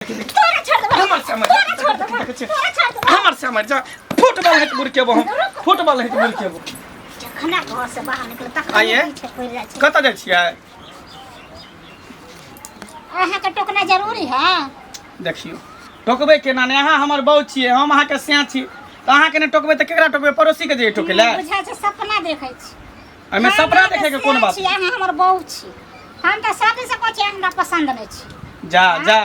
तोरा छोड़ देबो हमर से मर तोरा छोड़ देबो देखै छियै। तोरा छोड़ देबो हमर से मर जा फुटबॉल है बुरकेबो हम फुटबॉल है बुरकेबो जखना घर से बाहर निकले तखन आइए। पीछे पड़ि जाइ छै कतऽ जाइ छियै अहाँके टोकना जरूरी है देखियौ टोकबै केना नहि अहाँ हमर बहू छियै हम अहाँके सैं छी तऽ अहाँके नहि टोकबै तऽ केकरा टोकबै पड़ोसीके जे टोकै लए बुझाइ छै सपना देखै छी एहिमे हम सपना अहाँके देखैके कोन सैं बात छी अहाँ हमर बहू छी हम तऽ सब दिनसँ कहै छी अहाँ हमरा पसन्द नहि छी जा जा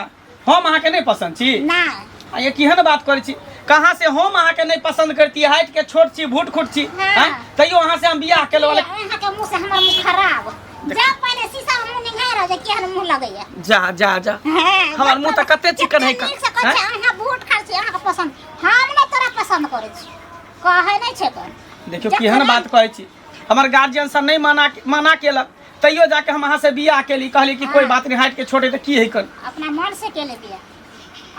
हम अहाँके नहि पसन्द छी नहि आ ये केहन बात करै छी कहाँ से हम अहाँके नहि पसंद करती हाइट के छोट छी भूट खुट छी हाँ। आँय? तैयो अहाँ से हम बियाह केलो वाले अहाँके मुँह से हमर मुँह खराब जा पहिले शीशा में मुँह निहार जे केहन मुँह लगैया जा जा जा हाँ, हमर मुँह तऽ कते चिकन है नीक से कहै छै अहाँ बूट खाइ छी अहाँके पसंद हम नहि तोरा पसंद करै छी कहै नहि छै कोन देखियौ केहन बात कहै छी हमर गार्जियन सब नहि मना मना केलक तैयो जाके हम अहाँ से बियाह केली कहली कि कोई बात नहीं हाइट के छोटे तऽ की है कन अपना मन से केले बिया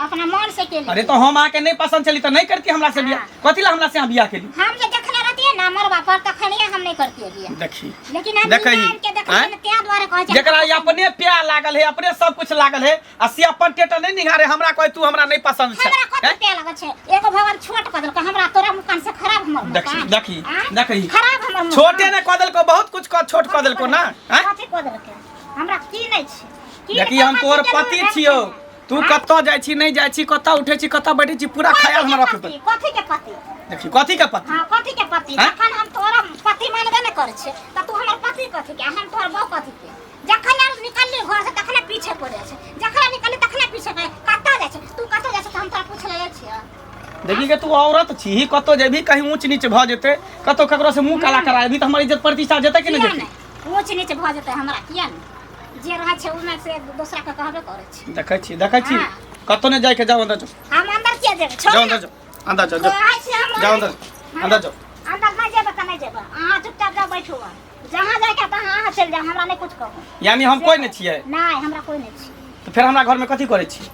अपना मन से केले अरे तो हम अहाँके नहीं पसंद छली तऽ नहीं करती हमरा से बियाह कथी ला हमरा से अहाँ बियाह केली हम जे देखने रहतियै ना मरबा पर तखनिए हम नहीं करतियै बिया देखी लेकिन हम देखही, निकाल के देखलियै आँय? ने तें दुआरे कहै छै जकरा ई अपने प्यार लागल है अपने सब कुछ लागल है आ से अपन टेटर नहीं निहारे हमरा कहे तू हमरा नहीं पसंद छै हमरा कथी हैं? प्यार लागल छै एगो भगवान छोट कऽ देलकै हमरा तोरा मुकान से खराब हमर मुकान। देखी देखी आँय? देखी खराब हमर मुकान। छोटे ने कऽ देलको बहुत कुछ कऽ छोट कऽ देलको ना हैं? कथी कऽ देलकै हमरा की नहि छै की देखी नहि हम तोहर कथी पति के छियौ तू आँय? कतऽ जाइ छी नहीं जाइ छी कतऽ उठै छी कतऽ बैठै छी पूरा ख्याल हमरा रखे कथी कथी के पति देखी कथी के पति हाँ कथी के पति आँय? जखन हम तोरा पति मानबे नहि करै छियै तऽ तू हमर पति कथी के आ हम तोहर बहू कथी के जखन आर निकलली घर से तखने पीछे पड़ि जाइ छै जखन निकलली तखने पीछे पड़ि कतऽ जाइ छै तू कतऽ जाइ छै तऽ हम तोरा पूछ ले जाइ छियै देखी के तू औरत छी कतौ जेबही कहीं ऊंच नीच भऽ जेतै कतौ ककरो से मुंह काला कराबी तऽ हमर इज्जत प्रतिष्ठा जेतै कि नहि किया जेतै नहि ऊँच नीच भऽ जेतै हमरा किया नहि जे रहै छै ओहिमे से दोसरा के कहबे करै छै देखै छी देखै छी हाँ। कतौ नहि जाइके जाओ अंदर जाओ हम अंदर किया जेबै छोड़ जाओ अंदर जाओ अंदर जाओ जाओ कहै छी हम जाओ अंदर अंदर जाओ अंदर नहि जेबै तऽ नहि जेबै अहाँ चुपचाप जाओ बैठू जहाँ जाइके तहाँ अहाँ चलि जाउ हमरा नहि कुछ कहू यानी हम कोई नहि छियै नहि हमरा कोई नहि छी तऽ फेर हमरा घरमे कथी करै छी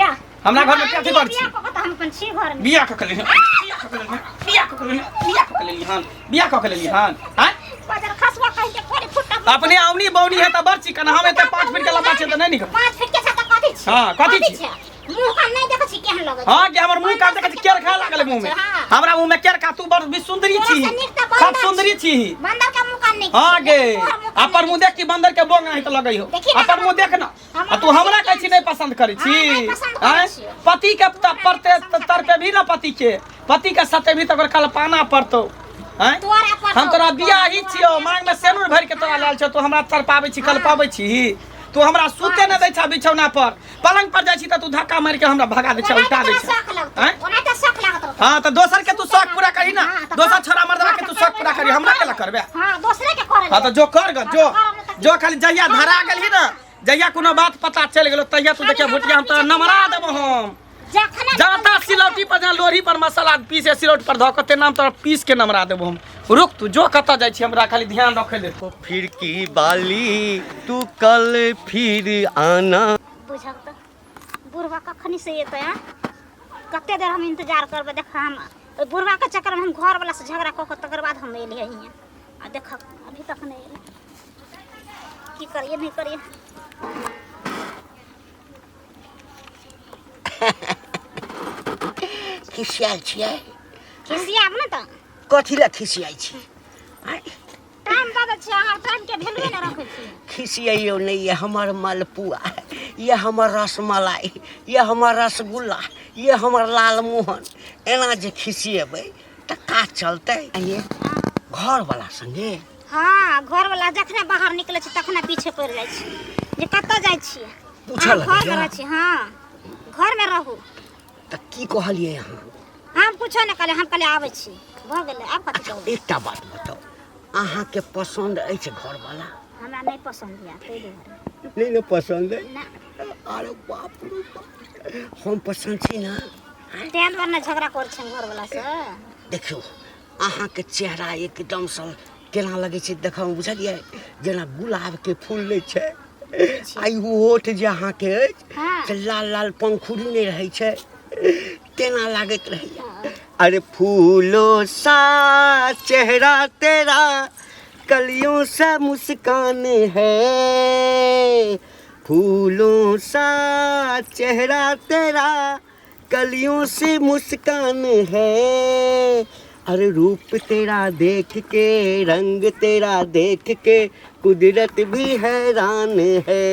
जा हमरा घरमे कथी करै छी बियाह कऽ तऽ हम अपन छी घरमे बियाह कऽ के लेली बियाह कऽ के लेली बियाह कऽ के लेली बियाह कऽ के लेली हन बियाह कऽ के लेली हन आँय बजर खसुआ कहि के कोरी फुट्टा अपने औनी बौनी है तऽ बड़ चिकन हम एते 5 फीट के लम्बा छियै तऽ नहि निकल 5 फीट के छै तऽ कथी छी हाँ, कथी छी? छै मुँह कान नहि देखै छी केहन लगै छै हाँ कि हमर मुंह कान देखै छी केर खा लागल मुंह में हाँ। हमरा मुंह में केर खा तू बड़ भी सुंदरी तोरा छी से नीक तऽ बन्दर खूब सुंदरी छी बन्दर के मुँह कान नीक हाँ छै, गे लेकिन तोहर मुँह कान अपन नीक मुंह देख कि बंदर के बोंग नहीं तऽ लगै हो देखी ना अपन हमर- मुंह देख ना हमर आ तू हमरा कहै छी नहीं पसंद करै हाँ, छी नहि पसंद करै आँय? छियौ। पति के त परते तर पे भी ना पति के पति के सते भी तऽ ओकर कल्पना पड़तौ आँय तोरा पड़तौ। हम तोरा बियाह ही छियौ मांग में सेनुर भरि के तोरा लायल छौ तू हमरा तड़पाबै छी कल्पाबै छी तू हमरा सुते नहि दै छह बिछौना पर पलंग पर जाइ छी तऽ तू धक्का मारि के हमरा भगा दै छह ओना उल्टा तऽ दै तोरा छह शौख लगतौ आँय? ओना तऽ शौख लागत रहतौ हाँ तऽ दोसर के तू शौक पूरा करी ना हाँ, तऽ दोसर कर। छोरा मर्दवा के हाँ, तू तऽ शौक पूरा करबै करी हमरा केला करबे हाँ दोसरे के करे हाँ तऽ जो कर ग जो हाँ, तऽ करब ने तऽ जो खाली जहिया धरा गेलही ना जहिया कोनो बात पता चलि गेलो तहिया तू देखिया भुटिया हम तोरा नमरा देबो हम जखने जाता सिलौटी पर जहाँ लोढ़ी पर मसाला पीसे सिलौट पर धऽ के तेना तोरा पीस के नमरा देबो हम रुक तू जो कतऽ जाइ छी हमरा खाली ध्यान रखै ले फिरकी बाली तू कल फिर आना बुझल तऽ बुढ़वा कखनी से एतै आँ कते देर हम इंतजार करबै देख हम ओहि बुढ़वाके चक्करमे हम घरवला से झगड़ा कऽ कऽ तकर बाद हम एलियै हियाँ आ देख अभी तक नहि एलै की करियै नहि करियै खिसियाल छियै खिसियाब ने तऽ कथी लए खिसियाइ छी आँय, टाइम दऽ दै छियै अहाँ टाइमके वैल्यूए नहि रखै छी खिसियैयौ नहि ये हमर मलपुआ ये हमर रसमलाई ये हमर रसगुल्ला ये हमर लालमोहन एना जे खिसियेबै तऽ काज चलतै ये घरवला संगे हँ घरवला जखने बाहर निकलै छै तखने पीछे पड़ि जाइ छै जे कतऽ जाइ छियै पूछऽ अहाँ घरमे लगैया रहै छी हँ घरमे रहू तऽ की कहलियै अहाँ हम कुछो नहि कहलियै हम कहलियै आबै छी भऽ गेलै आब कथी अच्छा कहबै एकटा बात बताउ अहाँके पसन्द अछि घरवला हमरा नहि पसन्द यऽ ताहि दुआरे नहि ने पसन्द अइ ना अरे बाप रे बाप हम पसन्द छी ने ताहि दुआरे ने झगड़ा करै छियनि घरवलासँ देखियौ अहाँके चेहरा एकदमसँ केना लगै छै देखऽमे बुझलियै जेना गुलाबके फूल नहि छै आ ई होठ जे अहाँके अछि हाँ। से लाल लाल पंखुड़ी नहि रहै छै तेना लागैत रहैया अरे फूलो सा चेहरा तेरा कलियों सा मुस्कान है फूलों सा चेहरा तेरा कलियों से मुस्कान है अरे रूप तेरा देख के रंग तेरा देख के कुदरत भी हैरान है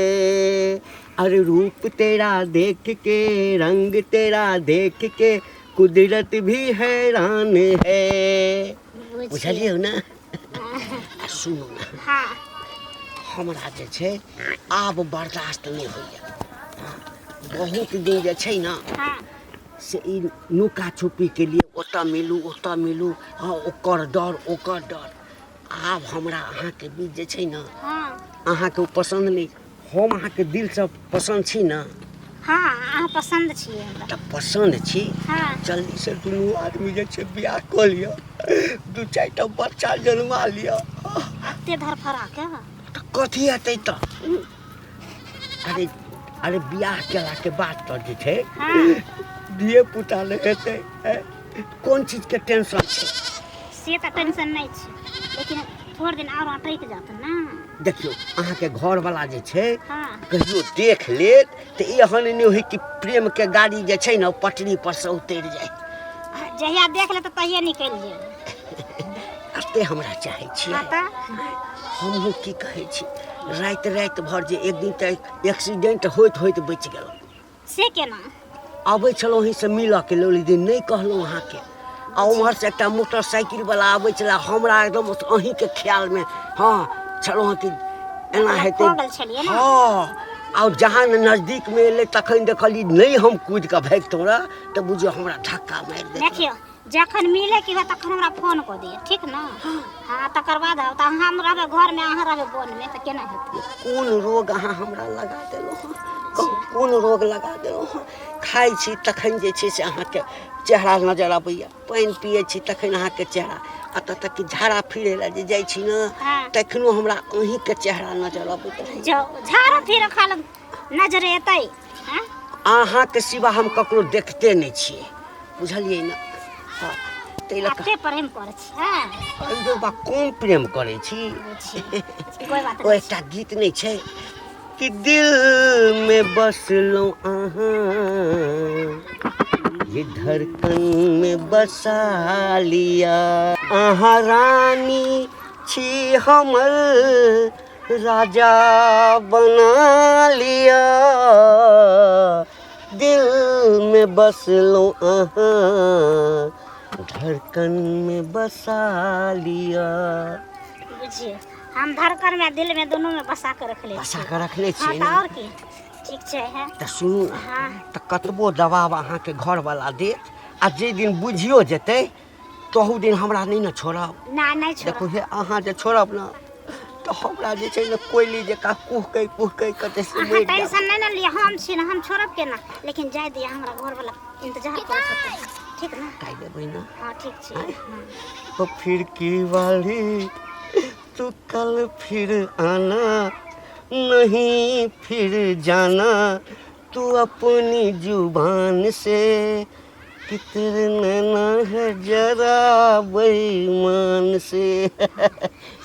अरे रूप तेरा देख के रंग तेरा देख के कुदरत भी हैरान है। बुझलियै ने? आ सुनू ने। हाँ। हमरा जे छै आब बर्दाश्त नहि होइए। बहुत दिन जे छै ने। हाँ। से ई नुका छुपीके लिए ओतऽ मिलू ओतऽ मिलू, हाँ ओकर डर ओकर डर। आब हमरा अहाँके बीच जे छै ने। हाँ। अहाँके ओ पसन्द नहि, हम अहाँके दिलसँ पसन्द छी ने। हाँ, अहाँ पसन्द छियै हमरा। तऽ पसन्द छी। हाँ। जल्दीसँ दुनू आदमी जे छै बियाह कऽ लिअ, दू चारिटा बच्चा जन्मा लिअ। एते धरफड़ा के तऽ कथी हेतै तऽ? अरे अरे बियाह केलाके बाद तऽ जे छै। हाँ। धिये पुता नहि हेतै, कोन चीजके टेंशन छै? से तऽ टेंशन नहि छै, लेकिन थोड़ दिन आओर अटकि जात ने। देखियौ, अहाँके घरवला जे छै। हाँ। कहियो देख लेत तऽ एहन नहि होइ कि प्रेमके गाड़ी जे छै ने पटरी पर से उतरि जाय। जहिया देख लेत तहिये निकलि जेबै। एते हमरा चाहै छियै? हाँ तऽ। हमहूँ की कहै छी, राति राति भरि जे एक दिन तऽ एक्सीडेंट होइत होइत बचि गेलहुँ। से केना? अबै छलहुँ से मिलऽके लेल, ओहि दिन नहि कहलहुँ अहाँके, आ उम्हरसँ एकटा मोटरसाइकिलवला आबै छलै, हमरा एकदम अहीँके ख्यालमे हँ छलहुँ हँ कि एना हेतै। खो गेल छलियै ने? हँ, आ जहाँ नजदीकमे एलै तखन देखलियै नहि, हम कूदि कऽ भागितहुँ रह तऽ बुझियौ हमरा धक्का मारि देतै। देखियौ, जखन मिले के हुए तखन हमरा फोन कऽ दिअ, ठीक ने? हाँ, तकर बाद तऽ हम रहबै घरमे, अहाँ रहबै वनमे, तऽ केना हेतै? कोन रोग अहाँ हमरा लगा देलहुँ हँ? कहू, कोन रोग लगा देलहुँ हँ? खाइ छी तखन जे छै से अहाँके चेहरा नजर अबैए, पानि पियै छी तखन अहाँके चेहरा, एतऽ तक कि झाड़ा फिरै लए जे जाइ छी ने। हाँ। तखनो हमरा अहीँके चेहरा नजर अबैत रहैए। जाउ, झाड़ो फिर खाल नजर एतै? हाँ। अहाँके सिवा हम ककरो देखते नहि छियै, बुझलियै ने? हँ, ताहि लऽ कऽ कते प्रेम करै छी? हाँ। अरे बा, कम प्रेम करै छी? कोइ बात ओ नहि। एकटा गीत नहि छै कि दिल में बसलहुँ अहाँ, ये धड़कन में बसा लिया, अहाँ रानी छी हमर, राजा बना लिया, दिल में बसलहुँ अहाँ, धड़कन में बसा लिया। बुझियौ, हम धड़कन में दिल में दुनू में बसा के रखले बसा छियै। कऽ रखने हाँ। छियै तऽ ने? आओर की, ठीक छै है। तऽ सुनू ने। हाँ। तऽ कतबो दबाव अहाँके घरवला देत आ जाहि दिन बुझियो जेतै तहू दिन हमरा नहि ने छोड़ब? नहि, नहि छोड़ब। देखू हे, अहाँ जे छोड़ब ने तऽ हमरा जे छै ने कोयली जकाँ कुहकै कुहकै कते से अहाँ मरि जायब। टेंशन नहि ने लिअ, हम छी ने, हम छोड़ब केना? लेकिन जाय दिअ, हमरा घरवला इंतजार करैत होतै, ठीक ने? काटि देबै ने? हाँ, ठीक छै, हाँ। तो फिरकी वाली तू कल फिर आना, नहीं फिर जाना, तू अपनी जुबान से कि तेरे नैना है जरा बेईमान से।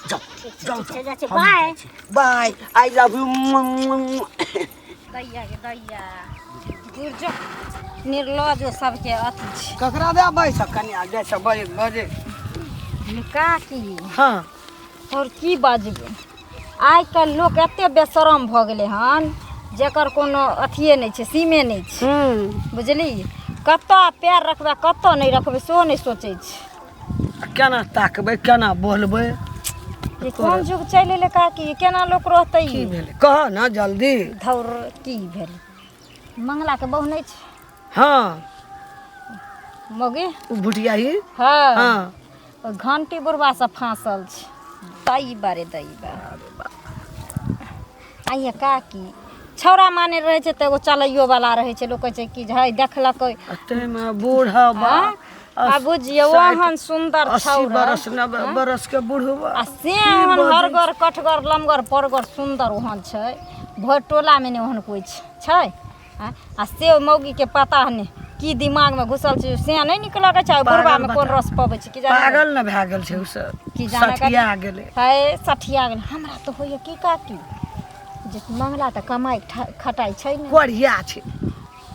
जाओ। ठीक छै। जाओ। ठीक छै, जाइ छी। हम बाय। जाइ छी। Bye, I love you. दैया गे दैया, दुर्जो निर्लज सबके अथी छै। ककरा दे बैस कनिया जाइ छै बजे बजे। काकी। हाँ। और की बजबै, आइ काल्हि लोक एते बेशरम भऽ गेलै हन जेकर कोनो अथिए नहि छै, सीमे नहि छै। बुझली, कतऽ पैर रखबै कतऽ नहि रखबै सेहो नहि सोचै छै। केना ताकबै, केना बोलबै? ई कोन युग चलि एलै काकी, केना लोक रहतै? की भेलै, कह ने जल्दी। धौर, की भेल, मंगलाके बहु नहि छै? हाँ। मौगी। ओ भुटिया ही? हाँ। हाँ। ओहि घंटी बुढ़वा सब फाँसल छै तई बारे दई बारे। आइये काकी, छौड़ा माने रहै छै तऽ एगो चलैयो वाला रहै छै, लोक कहै छै कि जे है देखलकै। आ ताहिमे बूढ़ा बा। आ बुझियौ, ओहन सुन्दर 80 छौड़ा बरस 90 बरस के बूढ़वा। आ से ओहन हरगर कठगर लमगर परगर सुन्दर ओहन छै, भरि टोलामे नहि ओहन कोइ छै छै आँय? आ से ओहि मौगीके पता नहि की दिमागमे घुसल छै, से नहि नीक लगै छै। बुढ़बामे कोन रस पबै छै की जाने। पागल ने भए गेल छै ओ सब। की जाने। सठिया गेलै। है, सठिया गेलै। हमरा तऽ होइए की काकी जे मंगला तऽ कमाइ खटाइ छै ने। कोढ़िया छै।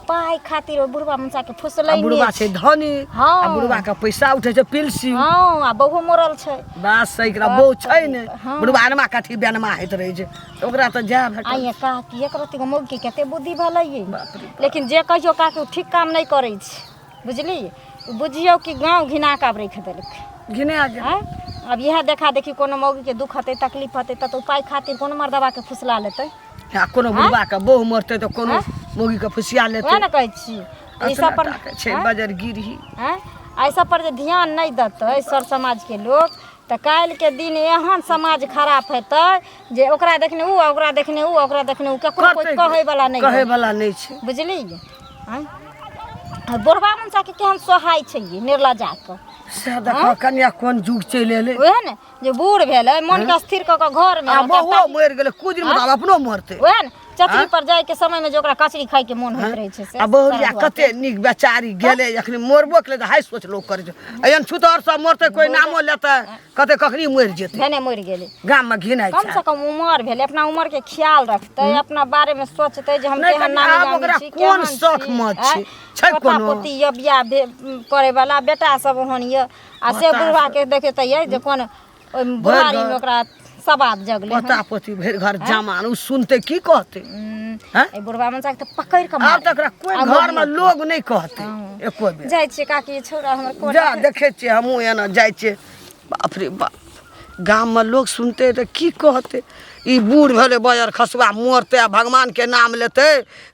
पाइ खातिर ओ बुढ़वा मनसा के आ फुसलै बुढ़वा छै धनी। हँ। आ बुढ़वा के पैसा उठे छै पिलसी। हँ, आ बहु मरल छै। बात सही एकरा बहु छै ने। हँ। बुढ़वा अनमा कथी बेनमा होइत रहै छै तऽ ओकरा तऽ जाय भेटल। आइए काकी, एक रत्ती गो मौगी के कते बुद्धि भेलै ये। बाप रे बाप। लेकिन जे कहियो काकी, ओ ठीक काम नहि करै छै, बुझली? बुझियौ कि गाँव घिना कऽ आब राखि देलकै। घिना गेल। आँय, आब इएह देखा देखी कोनो मौगीके दुःख हेतै, तकलीफ हेतै, तऽ ओ पाइ खातिर कोनो मर्दबाके फुसला लेतै। आ कोनो बुढ़वा के बहु मरतै तऽ कोनो मौगी के फुसिया लेतै। वएह ने कहै छी, ई सब पर अतना टाके छै। आँय? बजर गिरही। आँय, एहि सब पर जे ध्यान नहि देतै सर समाजके लोक, तऽ काल्हिके दिन एहन समाज खराब हेतै जे ओकरा देखने उ, आ ओकरा देखने उ, आ ओकरा देखने उ, ककरो कोइ करतै कहै वाला नहि कहै रहतै। वाला नहि छै। बुझली? आँय, आ बुढ़बा मनसाके केहन सोहाइ छै ई निर्लज्जाके। सएह देखऽ कनिया, कोन जुग चलि एलै। वएह ने जे बूढ़ भेलै, मोनके स्थिर कऽ कऽ घरमे आ रहतै। बहुओ मरि गेलै कुछ दिन बाद, अपनो मरतै। वएह ने, चचरी पर जायके समयमे जे ओकरा कचरी खायके मोन होइत रहै छै से आ बहुरिया सरधुआ। कते नीक बेचारी गेलै, एखनी मरबो केलै तऽ हाइ सोच लोक करै छै। एहन छुतहर सब मरतै, कोइ नामो लेतै? कते कखनी मरि जेतै। भेने मरि गेलै। गाममे घिनाइ कम छै। से कम उमर भेलै, अपना उमर के ख्याल रखतै, अपना बारे में सोचतै जे हम नहि केहन कनि नामी आब गामी ओकरा छी, कोन केहन शौख छी, मत आँय? छै? छै पोता कोनो? पोती यऽ, बियाह करे वाला बेटा सब ओहन यऽ, आ से पोता बुढ़वा के देखेतै यै जे कोन ओहि बुढ़ारी में ओकरा सवाद जगलै हन। पोता पोती भरि घर जमान, ओ सुनतै की कहतै? हैं? एहि बुढ़वा मनसा के तऽ पकड़ि कऽ आब मारै। तऽ ओकरा कोइ आ घरमे मौगी- लोग नहि कहतै एको बेर। जाइ छियै काकी, छौड़ा हमर कोन जा देखै छियै, हमहूँ एना जाइ छियै। बाप रे बाप, गाममे लोग सुनतै तऽ की कहतै? ई बूढ़ भेलै बजर खसुआ, मरतै आ भगवानके नाम लेतै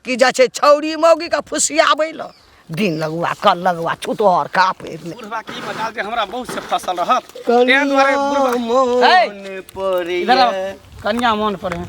कि जाइ छै छौड़ी मौगीके फुसियाबै लए, दिन लगुआ कल लगुआ छुतहर का पहिरने। बुढ़वा की मजाल जे हमरा बहुत से फसल रहत, तें दुआरे बुढ़वा मोन पड़ैए। इधर आओ, कनिया मन पर है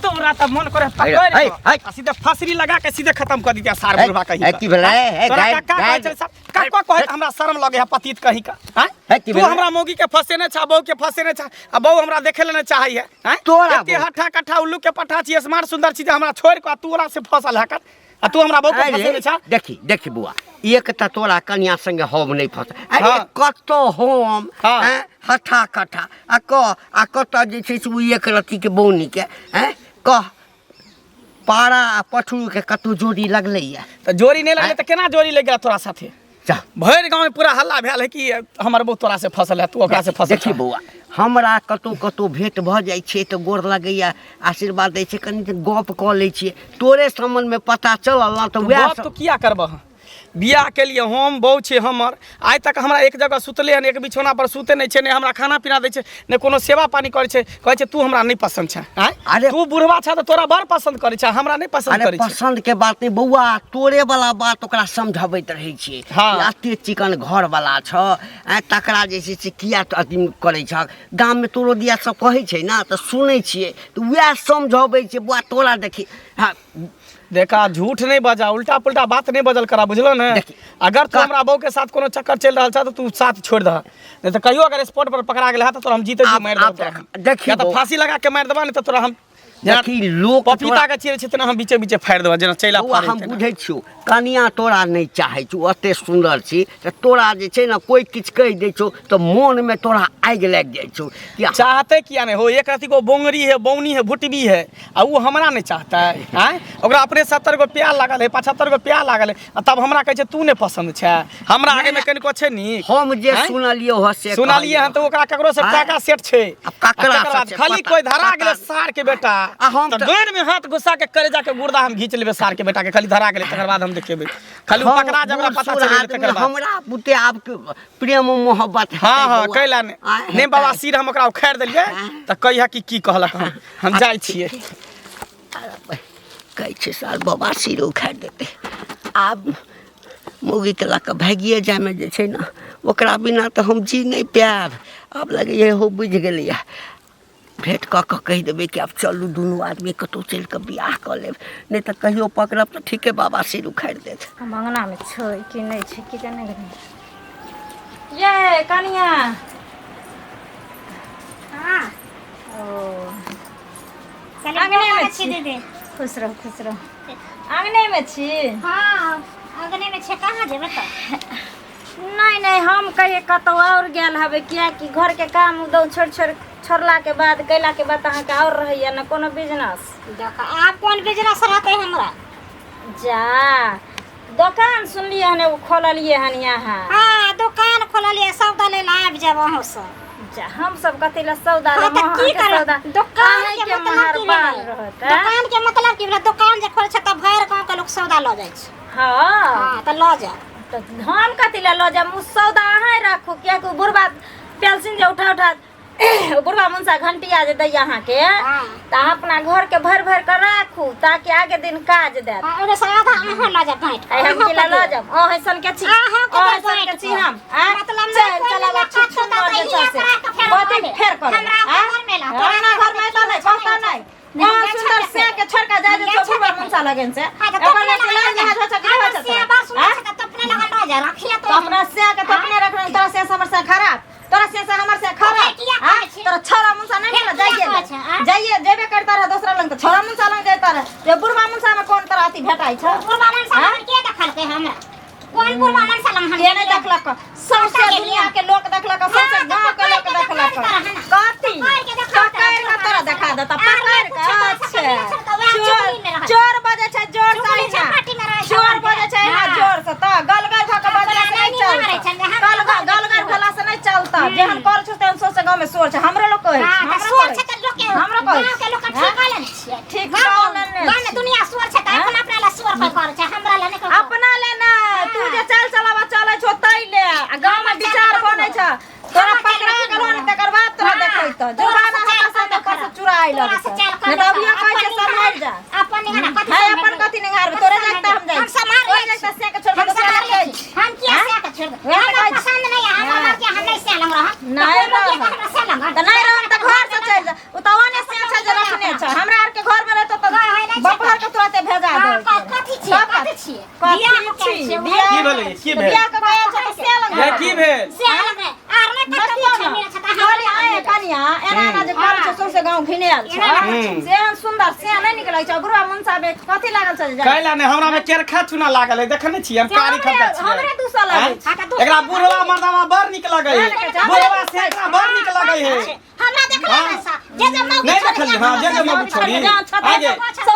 तोरा तऽ मन करे पकड़ है, कऽ है। आ सीधे फसरी लगा के सीधे खत्म कर दिया सार है, बुढ़वा कहीं है, का। की भेलै? है, तोरा गाय- काका कहै गाय- छलै सब काका कहै हमरा शर्म लगे है पतित कहीं का, आँय? है, की तू भेलै? हमरा मौगी के फसेने छा, बहू के फसेने छा, आ बहू हमरा देखे ले नहि चाहै है, आँय? तोरा एते बहू? हट्ठा कट्ठा उल्लू के पट्ठा छी, स्मार्ट सुंदर छी जे हमरा छोड़ि कऽ आ तू ओकरा से फसल है कर, आ तू हमरा बहू के अरे, फसेने छा। देखी देखी बुआ, एक तऽ तोरा कनिया संगे हम नहि फस अरे हाँ। कतऽ हम हाँ। हैं, हट्ठा कट्ठा आ कह, आ कतऽ जे छै से ओ एक रत्तीके बौनीके हैं, कह, पारा आ पठुरके कतहु जोड़ी लगलैया? तऽ जोड़ी नहि लगलै तऽ केना जोड़ी लागि गेल तोरा साथे? जा भरि गाँव में पूरा हल्ला भेल है कि हमर बहू तोरा से फसल है, तू ओकरा से फसल। देखी बौआ, हमरा कतहु कतहु भेँट भऽ जाइ छै तऽ गोर लगैया, आशीर्वाद दै छै, कनि गप कऽ लै छियै। तोरे सम्बन्धमे पता चलल ने तऽ वएह। गप तो किया करबह? बियाह के लिए हम बहू छै हमर, आइ तक हमरा एक जगह सुतले हन, एक बिछौना पर सुते नहि छै, नहि हमरा खाना पीना दै छै, नहि कोनो सेवा पानी करै छै। कहै छै तू हमरा नहि पसन्द छै, आँय? अरे- तू बुढ़वा छह तऽ तोरा बड़ पसन्द करै छै, हमरा नहि पसन्द अरे करै छै। पसन्द के बात नहि बौआ, तोरे वाला बात ओकरा समझबैत रहै छियै। हाँ। कि एते चिकन घर वाला छ, आँय, तकरा जे छै से किया तो अथी करै छह? गाममे तोरो दिया सब कहै छै ने तऽ सुनै छियै, तऽ वएह समझबै छियै बौआ तोरा। देखी, हाँ। देखा, झूठ नहीं बजा, उल्टा पुल्टा बात नहीं बजल करा, बुझलो ने? देखी, अगर तू हमरा बहू के साथ कोनो चक्कर चलि रहल छ तऽ तू साथ छोड़ि दह, नहीं तऽ कहियो अगर स्पॉट पर पकड़ा गेल है तऽ तोरा हम जीते जी आब- मारि देबौ आब तोरा हम। देखी या तऽ बौआ। फांसी लगा के मारि देबा, नहीं तऽ तोरा हम जेना देखी लोक पपीता तोरा- के चीरे छै तेना हम बीचे बीचे फाड़ि देबा, जेना चैला बौआ फाड़ै हम तेना। बुझै छियौ, कनिया तोरा नहि चाहै छौ। ओते सुन्दर छी तऽ तोरा जे छै ने कोइ किछु कहि दै छौ तऽ मोनमे तोरा आगि लागि जाइ छौ कि चाहते किया नहीं हो? एक रति को बोंगरी है, बौनी है, भुटबी है, आ वो हमरा नहीं चाहता है, आँय? ओकरा अपने 70 गो प्यार लागल है, 75 गो प्यार लागल है, आ तब हमरा कहै छै तू नहीं पसंद छै। हमरा आगे में कनिको छै नीक? हम जे आँय? सुनलियौ हँ से सुनलियै हन तऽ ओकरा ककरो से आँय? टाका सेट छै। आब ककरा आ तकर से बाद छै? खाली पता- कोई धरा पता गेलै नहि। सार के बेटा आ हम तऽ तऽ- गैर में हाथ घुसा के करेजा के गुर्दा हम घींच लेबै सार के बेटा के, खाली धरा गेलै तकर बाद हम देखेबै। खाली उ हम पकड़ा जाए ओकरा बूढ़ पता सूढ़ चलि गेलै आदमी, तकर बाद। हमरा बुते आब के प्रेम मोहब्बत हेतै हाँ हाँ बौआ? कैला नहि आँय, नहि हेतै। बाबा सिर हम ओकरा उखाड़ि देलियै तऽ कहिया कि की कहलक, हम जाइ छियै। कहै छै साल बाबा सिर उखाड़ि देतै। आब मौगीके लऽ कऽ भागिए जायमे जे छै ने, ओकरा बिना तऽ हम जी नहि पायब। आब लगैए हो बुझि गेलैए। भेँट कऽ कऽ कहि देबै कि आब चलू दुनू आदमी कतहु चलि कऽ बियाह कऽ लेब, नहि तऽ कहियो पकड़ब तऽ ठीके बाबा सिर उखाड़ि देत। हम अङ्गनामे छै कि नहि छै कि जाने गेलै। ये कनिया। हाँ। ओ कहलियै, अङ्गनेमे गोर लागै छी छी। दीदी। खुश रहू, खुश रहू। अङ्गनेमे छी? हाँ, अङ्गनेमे छै, कहाँ जेबै तऽ? नहि नहि, हम कहियै कतहु आओर गेल हेबै, किएकि घरके काम उदम छोड़ि छोड़ि छोड़ला के बाद कैला के बाद अहाँके आओर रहैया ने कोनो बिजनेस? देख आब कोन बिजनेस रहतै हमरा? जा दोकान सुनलियै हन एगो खोललियै हन यहाँ। हाँ दोकान खोललियै, सौदा लै लए आबि जायब अहूँ सब। जा हम सब कथी लए सौदा हाँ लेब? तऽ की अहाँके करब? सौदा दोकान के अहाँके मतलब की मेहरबान भेलै? रहत आँय? दोकान के मतलब की भेलै? दोकान जे खोलै छै तऽ भरि गाँव के लोक सौदा लऽ जाइ छै। हाँ हाँ तऽ लऽ जायब। तऽ हम कथी लए लऽ जायब? ओ सौदा अहाँ राखू, किएकि ओ बुढ़बा पेंसिल जे उठा उठा बुढ़बा मुनसा घंटिया जे दैया अहाँके, हाँ। तऽ अहाँ अपना घरके भरि भरि कऽ राखू ताकि आगे दिन काज देत। हाँ, ओहिमे से आधा अहाँ लऽ जायब बाँटि कऽ। आइ हम अहाँ की लऽ के देब। जायब? अहाँ सन के छी, अहाँ के अहाँ देब सन के बाँटि छी कऽ। हम आँय? मतलब नहि चल कोइ चल आब मिलत छुट्टी तऽ मर तऽ जेतौ हियाँ से। पर आके फेर कथी लऽ ले। फेर करब? हमरा आँय? घर में ला, हमरा तोरा घर में एतऽ नहि, कहता नहि। नहि, अहाँ हम सुन्दर जाइ से के छोड़ के जाय हम जे जाइ बुढ़बा छथिन। मुनसा लगन से। हाँ, तऽ एकर तोपने नहि लगन लाज हो छै, हमर हो छै से बड़ सुन्दर आँय? छै तऽ तोपने लगन रह जा, रखिए तो अपना से के तो अपने रखने, तोरा से हमर से खराब, तोरा से हमर से खराब। फेर किया आँय? कहै छी? तोरा छोरा मुनसा नहीं फेर मिलत, किया जाइए कहै छै, आँय? जाइए जेबे करता रह दोसरा लंग, तो छोरा मुनसा लंग जाता रह। जे बुढ़बा मुनसा में कोन तरह अथी भेटाइ छै? बुढ़बा मनसा आँय? लगन के देखलकै हमरा? कोन बुढ़बा मनसा लगन हम के नहीं देखलक? सौंसे गेलियै। दुनिया के लोक देखलक, सौंसे हाँ, तऽ गांव के लोक पकड़ि के देखलक। देखा देता रहै ने। कथी? पकड़ि के देखा देता पकड़ि के तोरा देखा देता, आर पकड़ि नहि के। कुछो तोरा अच्छा सबके मिलै छै तऽ वएह चोर चुगलीमे रहै। चोर बजै छै जोर से चुगली अहिना। चपाटी मे रहै छै चोर हमर बजै छै अहिना हाँ। जोर से, तऽ गलगर भऽ के बजला से हमरा नहि नहि मारै चलतौ। छै, जे हमरा गलगर गलगर भेला से नहि चलतौ। जेहन करै छौ तेहन सौंसे गाँव में शोर छै। हमरो लोक कहै छै, हाँ, तऽ हमरो शोर कहै छै तऽ लोक के हमरो कहै गाँव के लोक के छै। ठीक कऽ लेने छियै। ठीक गाँव कऽ लेने गाँव में छी। दुनिया शोर छै तऽ अपन अपना लए शोर कोइ करै छै, हमरा लए नहि कोइ करै। अपना ले ना, तू जे चाल चलावा चलै छौ तै ले, आ गाँव में विचार बनै छ। तोरा हमर चाल पकड़ा की गेलो ने बनल? तकर बाद तोरा हाँ, देखैतो। तोरा जुर्माना से चाल हमरा कम से खराब। से चुराइ तोरा लगतौ। से चाल कम नहि तऽ अभियो खराब। कहै छै अपन सम्हारि जा। अपन निहारा कथी है सम्हारबै? अपन कथी निहारबै? तोरे कथी जागता हम जाइ हम छी। सम्हार तोरे लै जागता छी। से के छोड़ के हम दोसरा सम्हार लग लै जाइ छी। छी। हम किया हाँ? से के छोड़ देब? वएह तऽ हमरा कहै छी। पसंद नहीं है, हमर हाँ। मर्जी, हम नहीं से लंग रहब। नहि तऽ कोइ मर्जी रहब। हमरा से लंग। तऽ नहि रहब तऽ घर से चलि जा। ओ तऽ ओने से छै जे रखने छै। हमरा आरके घर में रहतौ तऽ कहै नहि छै बपहर के तुरते भेजा हाँ, दै। कथी छियै? तब कथी छियै? कथी बियाह कऽ छी? छियै, बियाह की भेलै? की भेल? बियाह कऽ गयल छै तऽ से लग ये की भेल? से लंग रहे। आर नहि कतौ देखियौ कुछो ने, मिलै छै तऽ अहाँ कहली हमरा आए लग कनिया, एना एना जे करै छै, सौंसे गाँव घिनायल छै। हम्म। से एहन सुन्दर से नहि निकलै छै। बुढ़वा मुनसा बे कथी लागल छै जे जाइ? कैला नहि, हमरा में केरखा चूना लागल है, देखने छियै हम कारी खरका छियै। हमरे दूसऽ लगै छै। हाँ, तऽ दूसऽ एकरा बुढ़वा मर्दावा बड़ नीक लगै है। लगै छै। बुढ़वा से एकरा बड़ नीक लगै है। हमरा देखला हाँ। नहीं सा। जे जे मौगी नहीं छोड़ी देखली, हाँ, जे जे मौगी छोड़ी। जान छत आगे,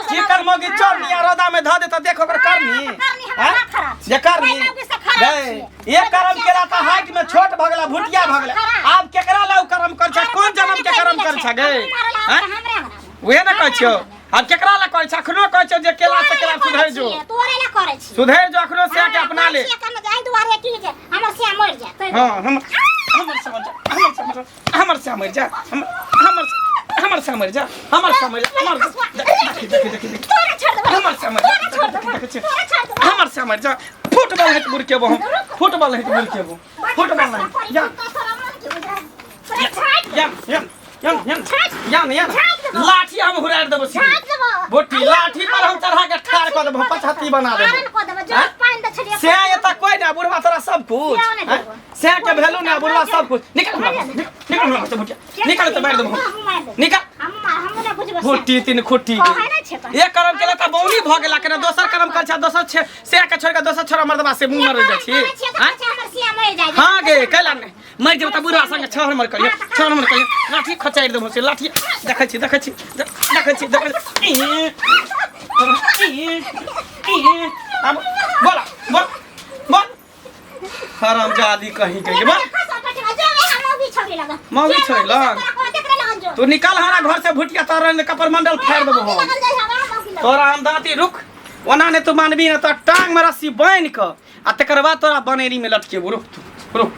चिकन मौगी चोरनी आ रौदा में धऽ दे तऽ देख ओकर करनी। करनी हमरा आँय? खराब छै। जे करनी। ओहि मौगी से खराब गै, छियै। एक करम केला तऽ हाइट में छोट भऽ गेला, भुटिया भऽ गेला। आब केकरा ला उ करम कर छै? कोन जन्म के करम कर छै गै? आँय? उहे ने कहै छियौ। आब केकरा ला कहै छै? अखनो कहै छियौ जे केला से केला सुधरि जो। तोरे ला करै छी। सुधरि जो, अखनो से के अपना ले। एहि दुआरे की जे हमर सिया मरि जाय। हाँ, हम हमर से मर जा, हमर से मर जा, हमर से मर जा, हम हमर हमर से मर जा, हमर से मर जा, हमर देखी देखी देखी देखी। तोरा छोड़ देबो। हमर से मर जा, तोरा छोड़ देबो। देखै छियै। तोरा छोड़ देबो। हमर से मर जा। फुटबॉल हेत बुड़केबो हम, फुटबॉल हेत बुड़केबो, फुटबॉल हेत। या या या या या या या लाठी हम हुरारि देबो सीधे। बोटी लाठी पर हम चढ़ा के ठाड़ कऽ देबो, पचहत्ती बना देबो। आँय? से एतऽ कोइ ना बुढ़वा तोरा सब कुछ। से नहि आँय? देबो। से के भेलू ना बुढ़वा सब कुछ। निकल हमरा पास, निकल निकल हमरा पास से भुटिया, निकल तऽ मारि देबो हम। निकल। भुट्टी तीन खुट्टी कहै नहि छै तऽ। एक करम केला तऽ बौनी भऽ गेला, केना दोसर करम कर छै, दोसर छे से के छोड़ के दोसर छोरा मर्दबा से मुँह मर जाइ छी। आँय? हाँ गे, कैला नहि मरि जेबो तऽ बुढ़वा संगे छहर मर करियो, छहर मर करियो, लाठी खचारि देबो से लाठी। देखै छी देखै छी देखै छी देखै छी। ई, ई, ई, आब बोला बोल बोल, हरामजादी कहीं के बोल। मौगी छोड़ी लग। तू निकल हमरा घर से भुटिया, तोरा कपर मंडल फाड़ि देबो हम तोरा। हम दाँती रुक, ओना नहि तू मानबी ने, तोरा टांग में रस्सी बान्हि कऽ आ तकर बाद तोरा बनेरी में लटकेबो। रुक तू, रुक।